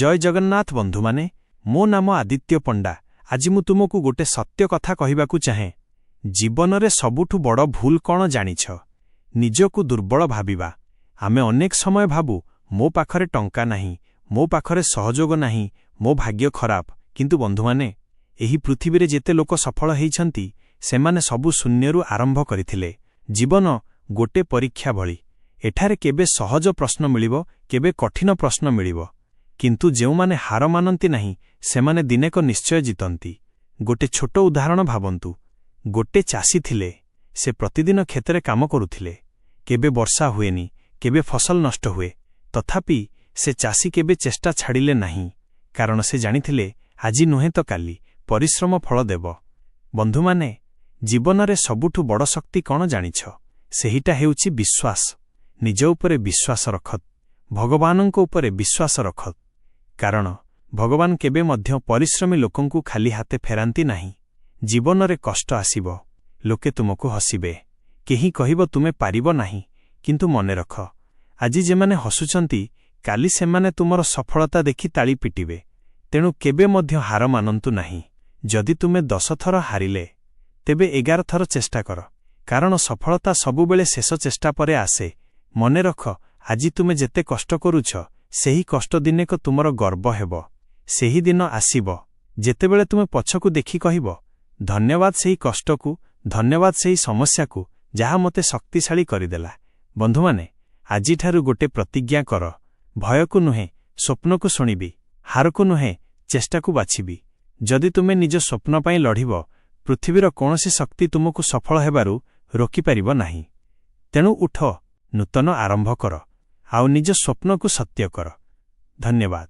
ଜୟ ଜଗନ୍ନାଥ ବନ୍ଧୁମାନେ, ମୋ ନାମ ଆଦିତ୍ୟ ପଣ୍ଡା। ଆଜି ମୁଁ ତୁମକୁ ଗୋଟେ ସତ୍ୟ କଥା କହିବାକୁ ଚାହେଁ। ଜୀବନରେ ସବୁଠୁ ବଡ଼ ଭୁଲ କ'ଣ ଜାଣିଛ? ନିଜକୁ ଦୁର୍ବଳ ଭାବିବା। ଆମେ ଅନେକ ସମୟ ଭାବୁ, ମୋ ପାଖରେ ଟଙ୍କା ନାହିଁ, ମୋ ପାଖରେ ସହଯୋଗ ନାହିଁ, ମୋ ଭାଗ୍ୟ ଖରାପ। କିନ୍ତୁ ବନ୍ଧୁମାନେ, ଏହି ପୃଥିବୀରେ ଯେତେ ଲୋକ ସଫଳ ହେଇଛନ୍ତି, ସେମାନେ ସବୁ ଶୂନ୍ୟରୁ ଆରମ୍ଭ କରିଥିଲେ। ଜୀବନ ଗୋଟେ ପରୀକ୍ଷା ଭଳି। ଏଠାରେ କେବେ ସହଜ ପ୍ରଶ୍ନ ମିଳିବ, କେବେ କଠିନ ପ୍ରଶ୍ନ ମିଳିବ। କିନ୍ତୁ ଯେଉଁମାନେ ହାର ମାନନ୍ତି ନାହିଁ, ସେମାନେ ଦିନେକ ନିଶ୍ଚୟ ଜିତନ୍ତି। ଗୋଟେ ଛୋଟ ଉଦାହରଣ ଭାବନ୍ତୁ। ଗୋଟେ ଚାଷୀ ଥିଲେ। ସେ ପ୍ରତିଦିନ କ୍ଷେତରେ କାମ କରୁଥିଲେ। କେବେ ବର୍ଷା ହୁଏନି, କେବେ ଫସଲ ନଷ୍ଟ ହୁଏ। ତଥାପି ସେ ଚାଷୀ କେବେ ଚେଷ୍ଟା ଛାଡ଼ିଲେ ନାହିଁ, କାରଣ ସେ ଜାଣିଥିଲେ, ଆଜି ନୁହେଁ ତ କାଲି ପରିଶ୍ରମ ଫଳ ଦେବ। ବନ୍ଧୁମାନେ, ଜୀବନରେ ସବୁଠୁ ବଡ଼ ଶକ୍ତି କ'ଣ ଜାଣିଛ? ସେହିଟା ହେଉଛି ବିଶ୍ୱାସ। ନିଜ ଉପରେ ବିଶ୍ୱାସ ରଖ, ଭଗବାନଙ୍କ ଉପରେ ବିଶ୍ୱାସ ରଖ, କାରଣ ଭଗବାନ କେବେ ମଧ୍ୟ ପରିଶ୍ରମୀ ଲୋକଙ୍କୁ ଖାଲି ହାତେ ଫେରାନ୍ତି ନାହିଁ। ଜୀବନରେ କଷ୍ଟ ଆସିବ, ଲୋକେ ତୁମକୁ ହସିବେ, କେହି କହିବ ତୁମେ ପାରିବ ନାହିଁ। କିନ୍ତୁ ମନେ ରଖ, ଆଜି ଯେମାନେ ହସୁଛନ୍ତି, କାଲି ସେମାନେ ତୁମର ସଫଳତା ଦେଖି ତାଳି ପିଟିବେ। ତେଣୁ କେବେ ମଧ୍ୟ ହାର ମାନନ୍ତୁ ନାହିଁ। ଯଦି ତୁମେ 10 ଥର ହାରିଲେ, ତେବେ 11 ଥର ଚେଷ୍ଟା କର, କାରଣ ସଫଳତା ସବୁବେଳେ ଶେଷ ଚେଷ୍ଟା ପରେ ଆସେ। ମନେ ରଖ, ଆଜି ତୁମେ ଯେତେ କଷ୍ଟ କରୁଛ, ସେହି କଷ୍ଟ ଦିନେକ ତୁମର ଗର୍ବ ହେବ। ସେହି ଦିନ ଆସିବ, ଯେତେବେଳେ ତୁମେ ପଛକୁ ଦେଖି କହିବ, ଧନ୍ୟବାଦ ସେହି କଷ୍ଟକୁ, ଧନ୍ୟବାଦ ସେହି ସମସ୍ୟାକୁ, ଯାହା ମୋତେ ଶକ୍ତିଶାଳୀ କରିଦେଲା। ବନ୍ଧୁମାନେ, ଆଜିଠାରୁ ଗୋଟେ ପ୍ରତିଜ୍ଞା କର। ଭୟକୁ ନୁହେଁ, ସ୍ୱପ୍ନକୁ ଶୁଣିବି। ହାରକୁ ନୁହେଁ, ଚେଷ୍ଟାକୁ ବାଛିବି। ଯଦି ତୁମେ ନିଜ ସ୍ୱପ୍ନ ପାଇଁ ଲଢ଼ିବ, ପୃଥିବୀର କୌଣସି ଶକ୍ତି ତୁମକୁ ସଫଳ ହେବାରୁ ରୋକିପାରିବ ନାହିଁ। ତେଣୁ ଉଠ, ନୂତନ ଆରମ୍ଭ କର ଆଉ ନିଜ ସ୍ୱପ୍ନକୁ ସତ୍ୟ କର। ଧନ୍ୟବାଦ।